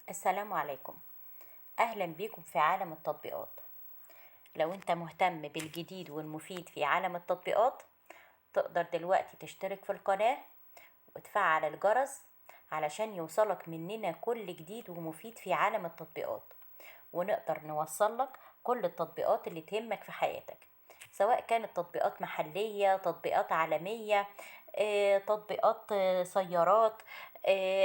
السلام عليكم، أهلا بيكم في عالم التطبيقات. لو انت مهتم بالجديد والمفيد في عالم التطبيقات تقدر دلوقتي تشترك في القناة وتفعل الجرس علشان يوصلك مننا كل جديد ومفيد في عالم التطبيقات، ونقدر نوصلك كل التطبيقات اللي تهمك في حياتك، سواء كانت تطبيقات محلية، تطبيقات عالمية، تطبيقات سيارات،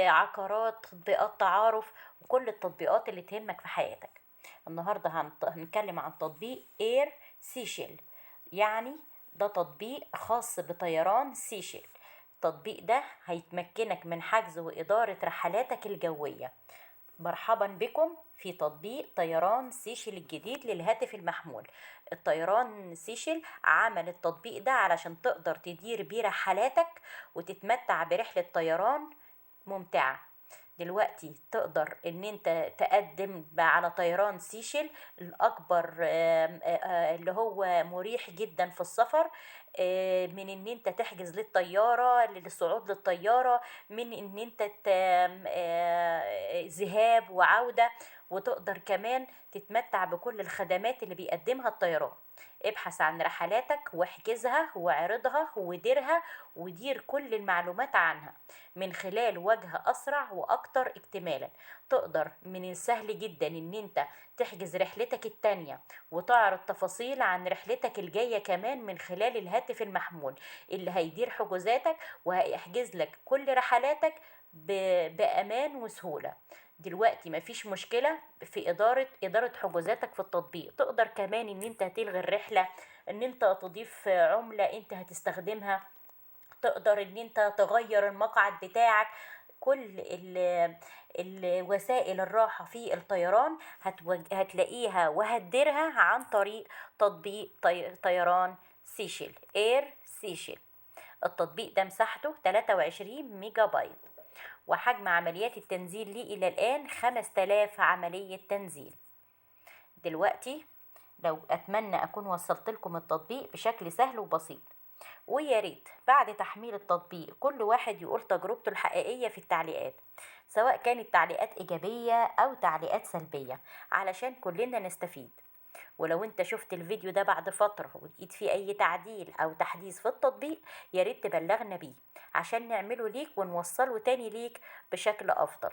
عقارات، تطبيقات تعارف، وكل التطبيقات اللي تهمك في حياتك. النهاردة هنتكلم عن تطبيق اير سيشيل، يعني ده تطبيق خاص بطيران سيشيل. التطبيق ده هيتمكنك من حجز وإدارة رحلاتك الجوية. مرحبا بكم في تطبيق طيران سيشيل الجديد للهاتف المحمول. الطيران سيشيل عمل التطبيق ده علشان تقدر تدير بيه رحلاتك وتتمتع برحلة طيران ممتعة. دلوقتي تقدر ان انت تقدم على طيران سيشيل الاكبر، اللي هو مريح جدا في السفر، من ان انت تحجز للطيارة، للصعود للطيارة، من ان انت ذهاب وعودة، وتقدر كمان تتمتع بكل الخدمات اللي بيقدمها الطيران. ابحث عن رحلاتك واحجزها واعرضها وديرها ودير كل المعلومات عنها من خلال وجه أسرع وأكتر اكتمالا. تقدر من السهل جدا ان انت تحجز رحلتك التانية وتعرض تفاصيل عن رحلتك الجاية كمان من خلال الهاتف المحمول اللي هيدير حجوزاتك وهيحجز لك كل رحلاتك بأمان وسهولة. دلوقتي مفيش مشكلة في إدارة حجوزاتك في التطبيق. تقدر كمان ان انت تلغي الرحلة، ان انت تضيف عملة انت هتستخدمها، تقدر ان انت تغير المقعد بتاعك. كل الوسائل الراحة في الطيران هتلاقيها وهتديرها عن طريق تطبيق طيران سيشيل، اير سيشيل. التطبيق ده مساحته 23 ميجا بايت، وحجم عمليات التنزيل ليه إلى الآن 5000 عملية تنزيل. دلوقتي لو أتمنى أكون وصلت لكم التطبيق بشكل سهل وبسيط، ويا ريت بعد تحميل التطبيق كل واحد يقول تجربته الحقيقية في التعليقات، سواء كانت تعليقات إيجابية أو تعليقات سلبية، علشان كلنا نستفيد. ولو انت شفت الفيديو ده بعد فترة ولقيت فيه أي تعديل أو تحديث في التطبيق يا ريت تبلغنا بيه عشان نعمله ليك ونوصله تاني ليك بشكل أفضل.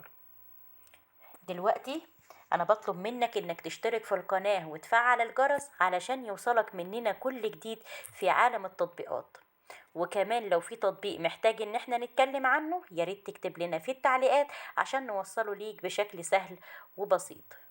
دلوقتي أنا بطلب منك إنك تشترك في القناة وتفعل الجرس علشان يوصلك مننا كل جديد في عالم التطبيقات. وكمان لو في تطبيق محتاج إن احنا نتكلم عنه يا ريت تكتب لنا في التعليقات عشان نوصله ليك بشكل سهل وبسيط.